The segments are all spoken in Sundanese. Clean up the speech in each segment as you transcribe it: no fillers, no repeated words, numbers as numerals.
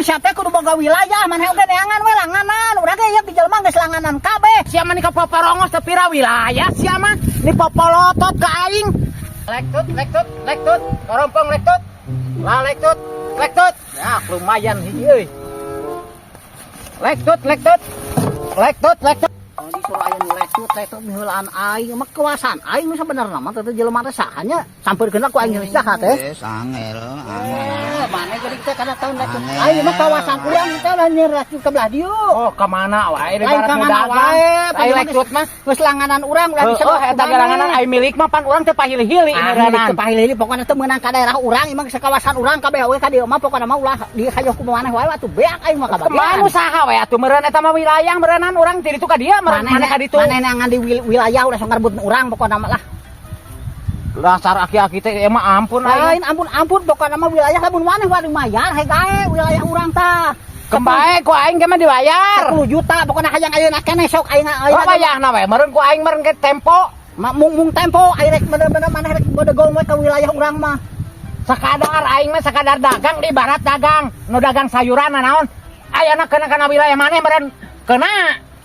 sia teh kudu boga wilayah, maneh oge neangan we langanan. Urang ge ieu di jelema geus langanan kabeh. Sia mah ni ka paparongos teu pira wilayah sia mah. Ni popolotot ka aing. Lektut, lektut, lektut, korompong lektut. Lah lektut, lektut. Ya lumayan hiji euy. Lektut, lektut. Lektut, lektut. Oh, disuruh aya nu lektut, lektut miheulaan aing mah kewasaan aing nu sabenerna mah teh jelema teh saha nya sampeurkeun ku aing geus jahat teh. Geus angel, angel. Eh, maneh geuning teh kana tahun lektut. Angel. Aing mah kawasan urang teh lah nyer lektut ke belah dieu. Oh, ka mana wae Lain ibarat ka nu mana dagang. wae, Ai lektut mah. Geus langanan urang ulah Heeh, disedot eta ge langanan ai milik mah pan urang teh pahili-hili Ah, meureunan. milik pahili pokoknya teu meunang ka daerah urang, emang sekawasan urang kabeh we ka dieu mah pokokna mah ulah di hayoh ku maneh wae atuh beak aing mah kabagian. Kemana usaha we atuh meureun eta mah wilayah meureunnan urang ti ditu ka dieu meureun maneh ka ditu. Maneh neangan di wilayah ulah sok ngarebut urang pokokna mah lah. Dasar aki-aki teh emang ampun aing. Lain ampun-ampun pokokna mah wilayah lamun maneh wae mayar hegae wilayah urang tah. Kembae ku aing ge mah dibayar. 10 juta pokokna hayang ayeuna keneh sok aing Oh, ayeuna. bayarna we meureun ku aing meureun ke tempo. Ma, mung mung tempo aing rek bener-bener maneh rek bodegong we ka wilayah urang mah. Sakadar aing mah sakadar dagang di barat dagang, nu dagang sayuran naon. Ayana kena kana wilayah maneh meureun kena.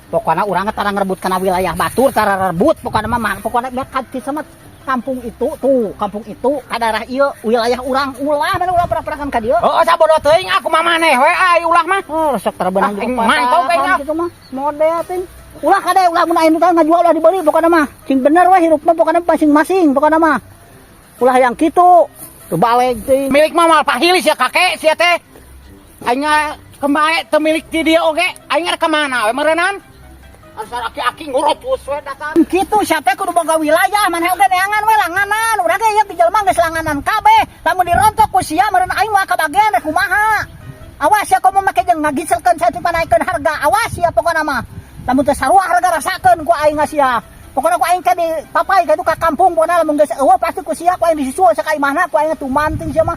Pokokna urang tara ngerebut kana wilayah batur, tara rebut pokokna mah pokokna beak sama kampung itu tuh, kampung itu ka daerah ieu wilayah urang ulah mana ulah pernah-pernah ka dieu. Oh, sabodo teuing aku mah maneh we ai ulah mah. Oh, sok terbenang Ah, aing mantau kayaknya. gitu mah. Model ting. Ulah kade ulah mun aya nu ngajual ulah dibeli pokokna mah. Sing bener we hirup mah pokokna masing-masing pokokna mah. Ulah yang kitu. Tuh balik ting. Milik mah moal pahili sia kakek sia teh. Aing kembae teu milik ti dieu oge. Aing rek ka mana we meureunnan? Asal aki-aki nguropus we dasar. Kitu sia teh kudu boga wilayah, maneh oge neangan we langanan. Urang ge ieu di jelema geus langanan kabeh. Lamun dirontok ku sia meureun aing mah kabagian rek kumaha. Awas ya komo make jeung ngagiselkeun saeutik panaikeun harga. Awas ya pokona mah. Lamun teu sarua harga rasakeun ku aing sia. Pokona ku aing teh di papai ka itu ka kampung pokona lamun geus eueuh pasti ku sia ku aing disusul saka imahna ku aing tuman ting sia mah.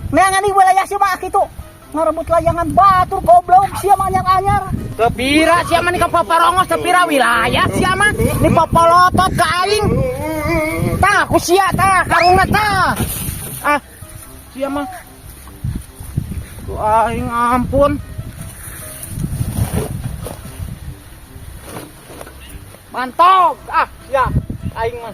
Neangan di wilayah sia mah kitu. Ngarebut layangan batur goblok sia mah anyar-anyar. Teu pira sia mah ni ka paparongos teu pira wilayah sia mah ni popolotot ka aing. Tah ku sia tah karungna tah. Ah sia mah. Ku aing ampun. Mantap ah sia aing mah.